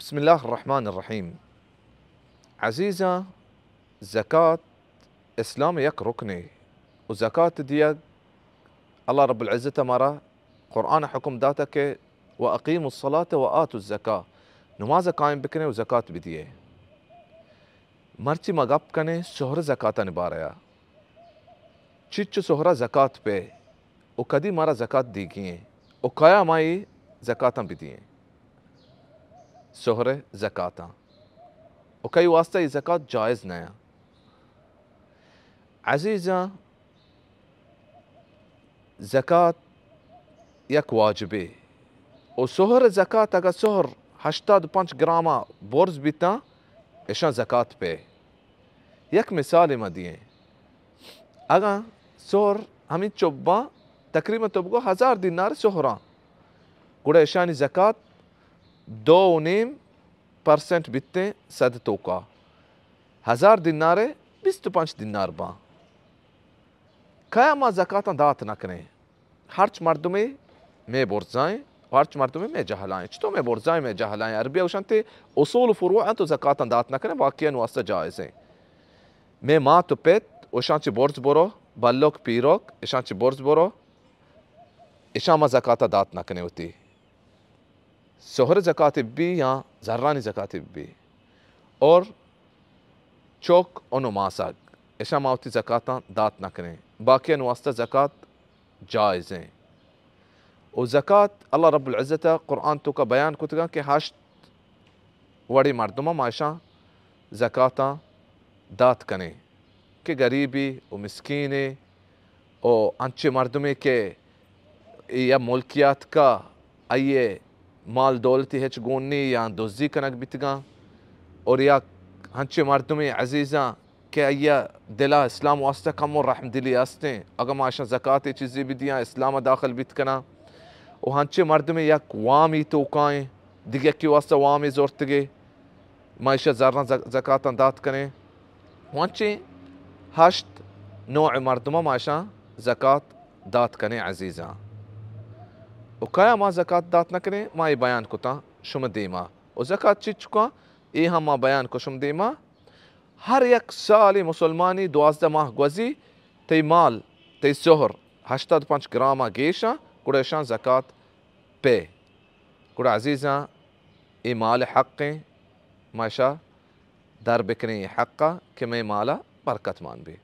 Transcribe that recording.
بسم اللہ الرحمن الرحیم۔ عزیزاں، زکات اسلام یک رکنے و زکات دیگ اللہ رب العزت مارا قرآن حکم داتا کہ و اقیم الصلاة و آت الزکاة، نماز قائم بکنے و زکات بدیے۔ مرچی ما گپ کنے سہر زکاتانی باریا۔ چچو سہرا زکات پہ و کدی مارا زکات دیگی ہیں و کیا ما ای زکاتاں بدییں؟ سہر زکاتاں و کئی واسطہ ای زکات جائز نیا؟ عزیزاں، زکات یک واجبے و سہر زکات اگا سہر ہشتاد پنچ گراما برز بیتاں، اشاں زکات پہ۔ یک مثالے ما دیئیں۔ اگاں سہر ہمینچو باں، تقریباً تو بگو ہزار دینار سہراں، گڑا اشانی زکات دو و نیم پرسنٹ بیتیں صد توکا۔ ہزار دینارے بیست و پنچ دینار باں۔ کیا ما زکاتاں دات نہ کنیں؟ ہرچ مردمے مئے برزائیں و ہرچ مردمے مئے جہلائیں۔ چطور مئے برزائیں، مئے جہلائیں؟ عربی گوشنت اصول و فروع انت و زکاتاں دات نہ کنیں، باقیانی واسطہ جائزیں۔ مئے مات و پت و اشاں چہ برز برو، بلک پیرک، اشاں چہ برز برو، اشاں ما زکاتا دات نہ کنیں وتی۔ سہر زکات بی یا زرانی زکات بی، اور چوک انو ماسگ، اشاں ما وتی زکاتاں دات نہ کنیں، باقیانی واسطہ زکات جائزیں۔ و زکات اللہ رب العزت قرآن توکا بیان کتگاں کہ ہشت وڑیں مردماں ما اشاں زکاتاں دات کنیں کہ گریبی و مسکینے و انچیں مردمے کہ یا ملکی آتکا، آئی مال دولتی ہچ گون نی، یا دزی کنگ بیتگاں، اور یا ہنچیں مردمے عزیزاں کہ آئی دلا اسلام واسطہ کمو رحم دلی استیں، اگاں ما اشاں زکاتے چیزے بدیاں، اسلام داخل بیت کناں۔ و ہنچیں مردمے یک وامی توکائیں، دگہ یکے واسطہ وامے زورتگے، ما ایشا زراں ز-، زکاتاں دات کنیں۔ و انچیں ہشت نوع مردماں ما اشاں زکات دات کنیں عزیزاں۔ و کیا ما زکات دات نہ کنیں، ما اے بیان کتاں شما دیما۔ و زکات چی چکاں، اے ہم ما بیان کو شما دیما۔ ہر یک سالے مسلمانی دوازدہ ماہ گوزی، تئی مال، تئی سہر ہشتاد پنچ گراما گیشاں، گڑا اشاں زکات پہ۔ گڑا عزیزاں، اے مال حقیں، ما اشا در بکنیں اے حقا کہ مئے مالا برکت مان بی۔